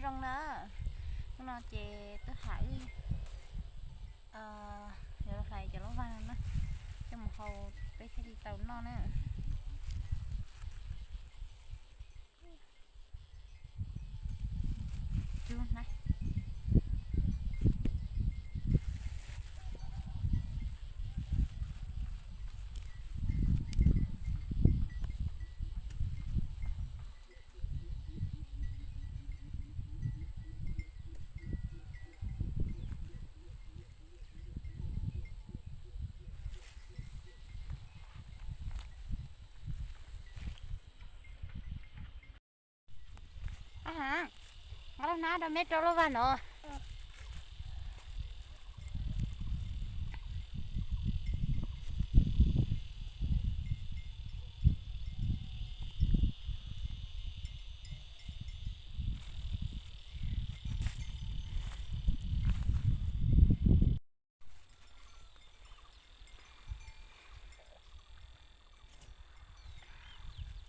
Zoo na, hnub no ces twb hais wb yuav los hlais cov lub vag no na, coj mus hau peb thiaj li tau noj na. Ab ha, nqa lub hnab rau meb rau lub vag no.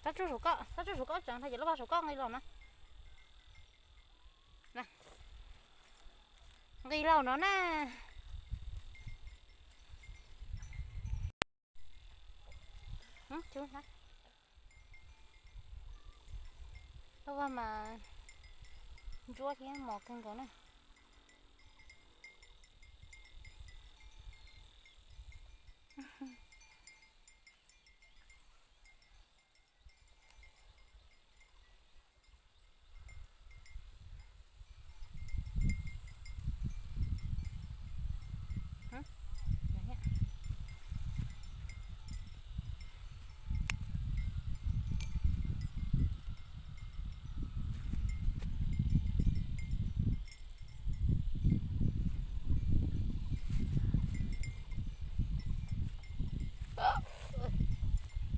Tab tsuj saum koj, tab tsuj saum koj tseem hais ces lub vag saum koj nqis los na. Nqis los no na. Lub vag mas ntsuab thiab mos kawg nkaus na.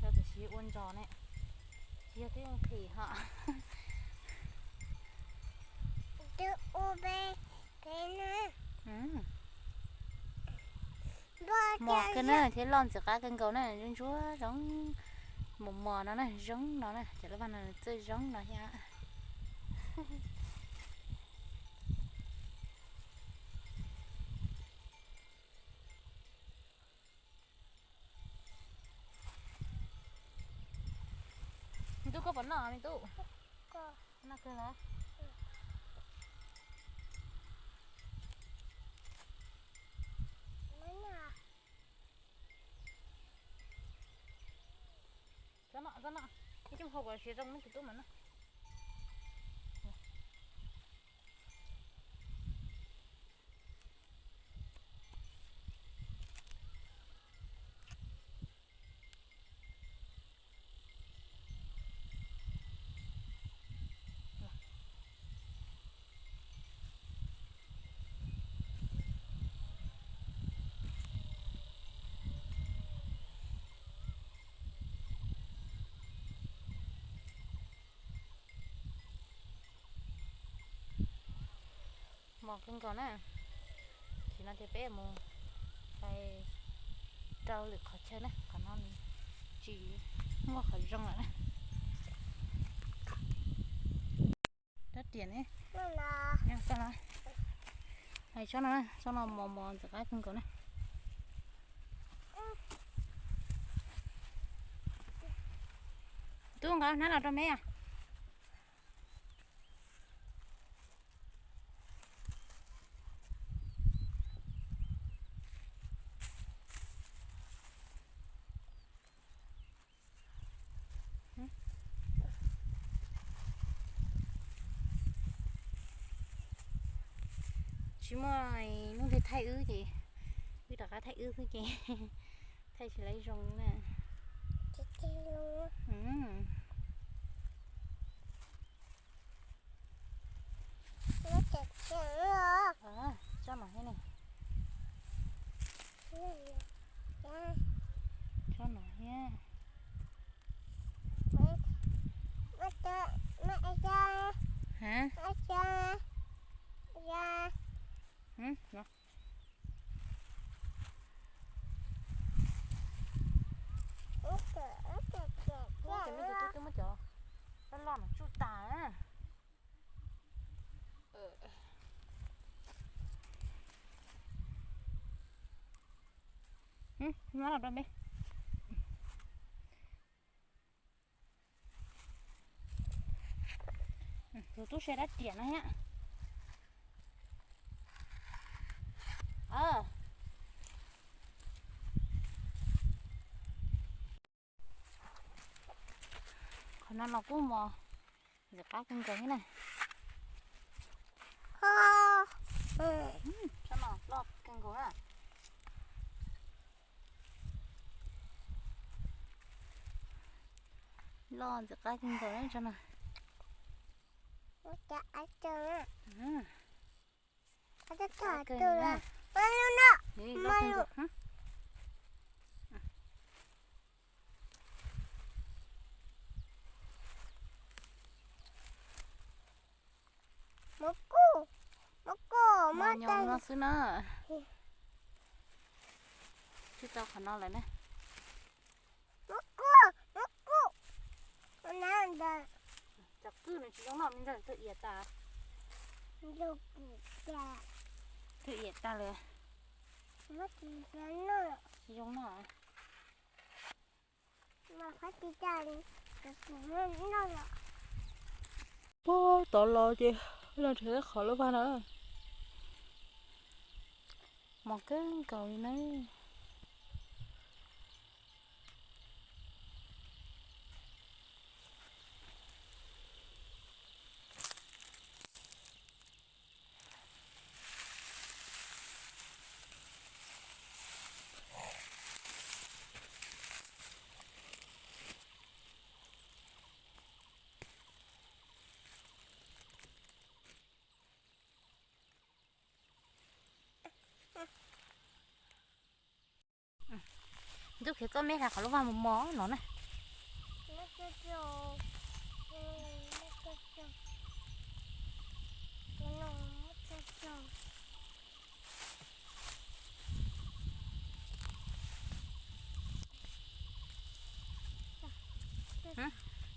Yog tam sim ua ntsos ne, tsis yog twb nqhis ho. Mos kawg na thiab loj ntxim qab kawg nkaus na, ntsuab ntsuab zoo, mos mos no na, zoo no na, cov lub vag no txawj zoo no thiab. Me tub, koj puas noj me tub? Noj kawg los? Txhob noj, txhob noj, ib coj hau kom siav zoo na tus tub mas noj. Mos kawg nkaus na. Tam sim no ces peb mus rau lwm qhov chaw na, qhov no nws tsis muaj qhov zoo lawm na. Rab riam ne, tsob no, tsob no mos mos ntxim qab kawg nkaus na. Tub, nqa hnab los rau meb os. Tsis muaj hnub twg thaij wb ces wb rov qab thaij wb xwb ces thaij tsis laiv zoo na. Tsob no thiab ne. Tsob no thiab. Ha? Ub, cov me tus tub twb muab cov loj loj no tsuj tas. Muab los rau peb. Tus tub se dab riam no thiab. Qhov no los kuj mos ntxim qab kawg nkaus thiab na. Tsob no loj kawg nkaus na. Loj ntxim qab kawg nkaus na tsob no. Mos nyoos no xwb na. Tsis tau qhov no lawm na. Cov kwj nws tsis zoo noj li ntawd, twb iav tas. Twb iav tas lawm. Tsis zoo noj. Puag tod los ces los nrhiav qhov lub vaj no. Mos kawg nkaus li na. Ntuj, khiav koj me hla qhov lub vaj mos mos no na.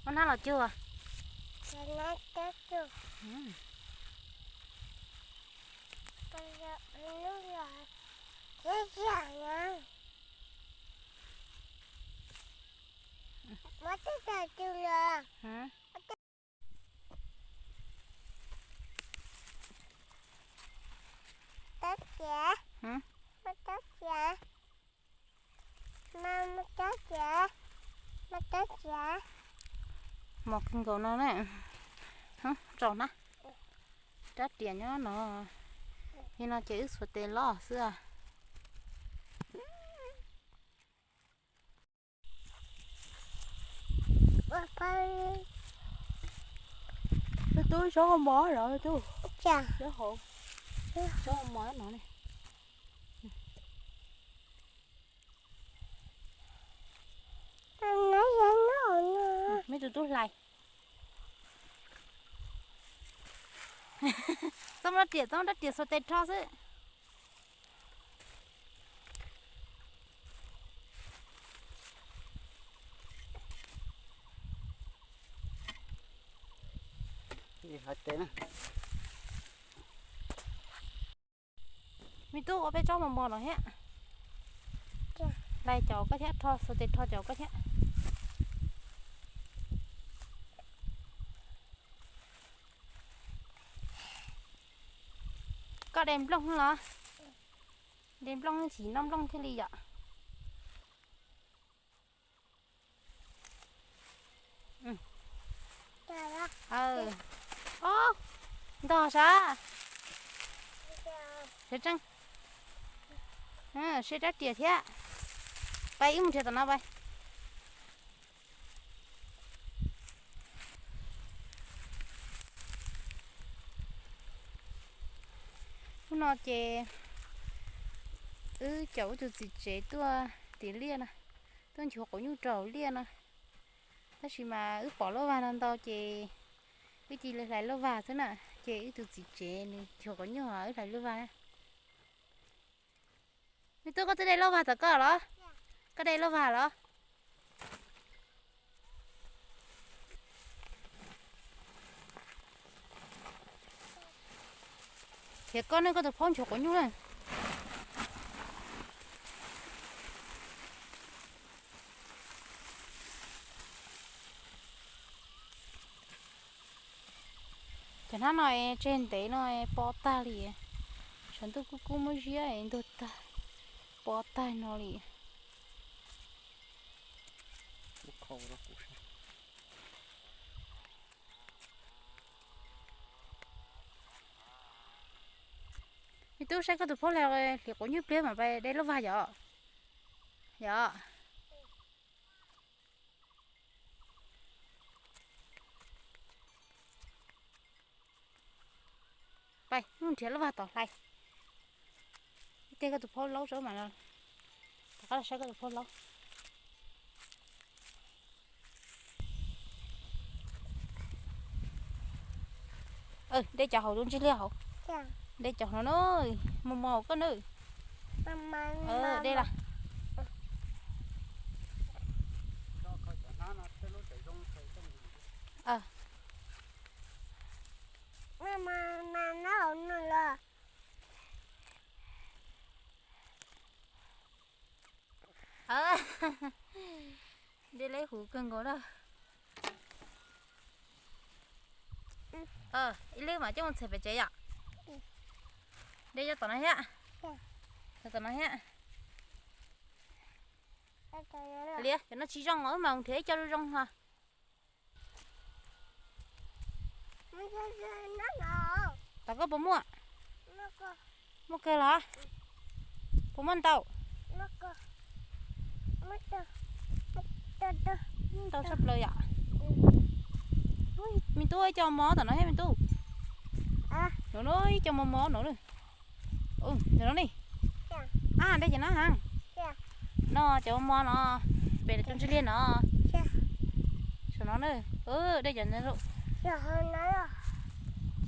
Muab hnab los cuag. Mos kawg nkaus no na. Tso na. Rab riam nyob no. Li no ces wb xuas tes los xwb. Tub tub, tsob mos no tub. Tsob mos no ne. Me tub tub hlais. Txhob muab rab riam, txhob muab rab riam xuas tes rho xwb. Me tub, ua peb tsob mos mos no thiab. Hlais cov koj thiab, rho xuas tes rho cov koj thiab. Koj de nplooj los? De nplooj, chim noj nplooj thiaj li yom. Ntog sav, sawv tsees, seb rab riam thiab. Pais wb mus nrhiav tom no pais. Hnub no ces wb caum wb tus txiv tsev tuaj tim liaj no, tuaj nchuav quav nyuj rau hauv liaj no. Tab sis mas wb pom lauj vag no ntau ces wb cia li hlais lauj vag xwb na. Ces wb tus txiv tsev nws nchuav quav nyuj, wb hlais lauj vag na. Me tub, koj twb de lauj vag tom koj los? Koj de lauj vag los? Khiav koj ne, koj tus phaub nchuav quav nyuj na. Hnab no es tseg ntev no es pob tag li. Tshav ntuj kub kub muab ziab es ntug tag, pob tag no li. Me tub, saib koj tus phauj hlais hliv quav nyuj pliab mas pais de lub vag yom. Yom. Pais mus nrhiav lub vag tom hlais. Ib teg koj tus phauj laub tso mas, tom qab los saib koj tus phauj laub. De cov hauv lub ntsig liaj hauv. De cov hauv no, mos mos koj na. De lawm. De lawm huv kawg nkaus na. Ib lub mas coj mus txhais pem tsev yom. De cov tom no thiab. Tom no thiab. Liam, cov no tsis zoo os, wb mam mus nrhiav ib co zoo zoo ho. Tom koj puas muaj? Muaj kawg los? Puas muaj ntau? Ntau tshaj plaws yom. Me tub, ib co mos tom no thiab me tub. No ib co mos mos no. No ni. Ab, de cov no ha. No cov mos no, pem tus ntsig liaj no. Saum no na. De cov no.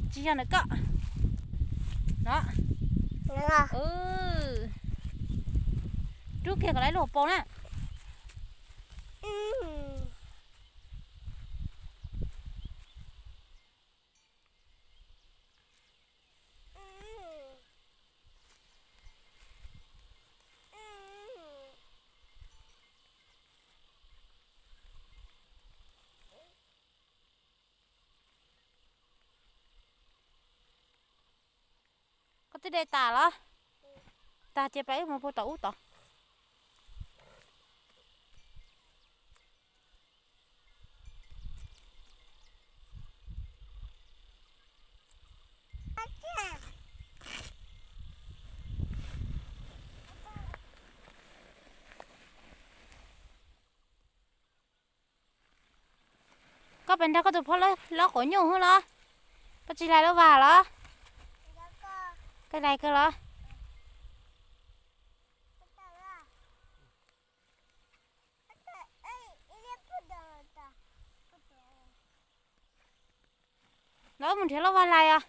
Tsis yog ntawm koj no. Rub kiag kom lawv lub hauv paus na. Koj twb de tas los? Tas ces pais wb mus puag tom ub tod. Koj pais nrog koj tus phauj laub quav nyuj hwb los? Koj tsis hlais lub vag los? Koj hlais kawg los? Los wb mus nrhiav lub vag hlais os.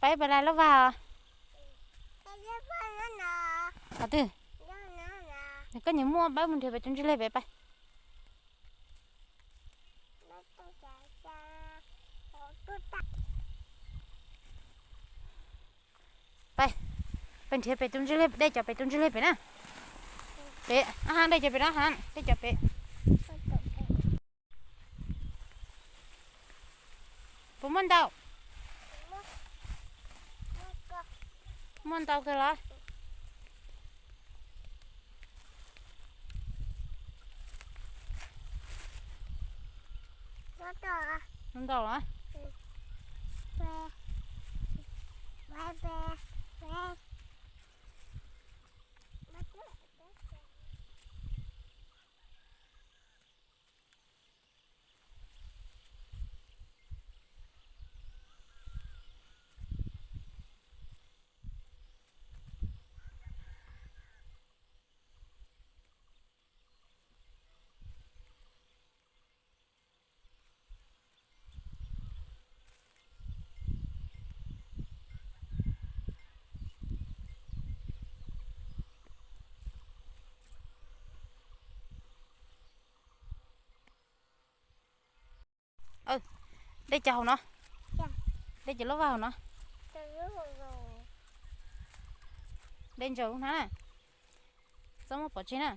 Peb pais hlais lub vag os. Qhov twg? Koj nyiam muaj peb mus nrhiav pem tus ntsig liaj pem pais. Pais, peb nrhiav pem tus ntsig liaj, de cov pem tus ntsig liaj pem na. Pem, de cov pem no ha, de cov pem. Puas muaj ntau? Muaj ntau kawg los? Ntau los? Dej cov hauv no. Dej cov lub vaj hauv no. Dej ntsaws lub hnab na. Txhob muab pov tseg na.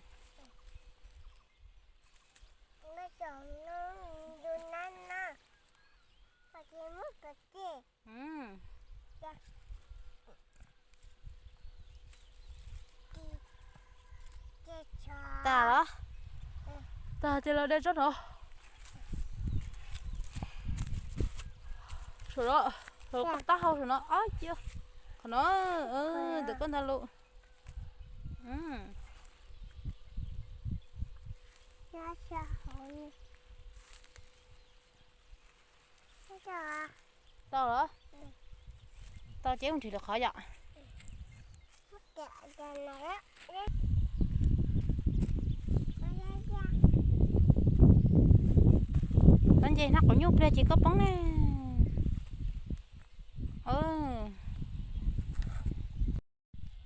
Tag los? Tag ces los de tsob no. Saum no, saum koj taub hau saum no, ob cia. Qhov no, ntawm koj ntag lus. Tau los? Tau ces mus nrhiav lwm qhov yom. Tau nce hnab quav nyuj pliag ces koj poob ne.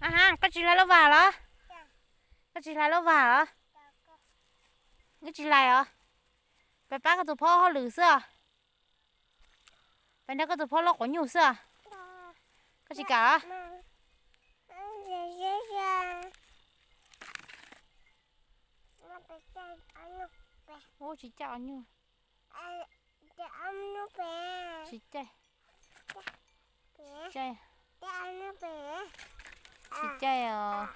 Aha, koj tsis hlais lub vas los? Koj tsis hlais lub vas los? Koj tsis hlais os? Peb pab koj tus phob hauj lwm xwb os. Peb nrog koj tus phob lub quav nyuj xwb os. Koj tsis kam os? Ub, tsis caij os nyuj. Tsis caij. Tsis caij. Tsis caij os.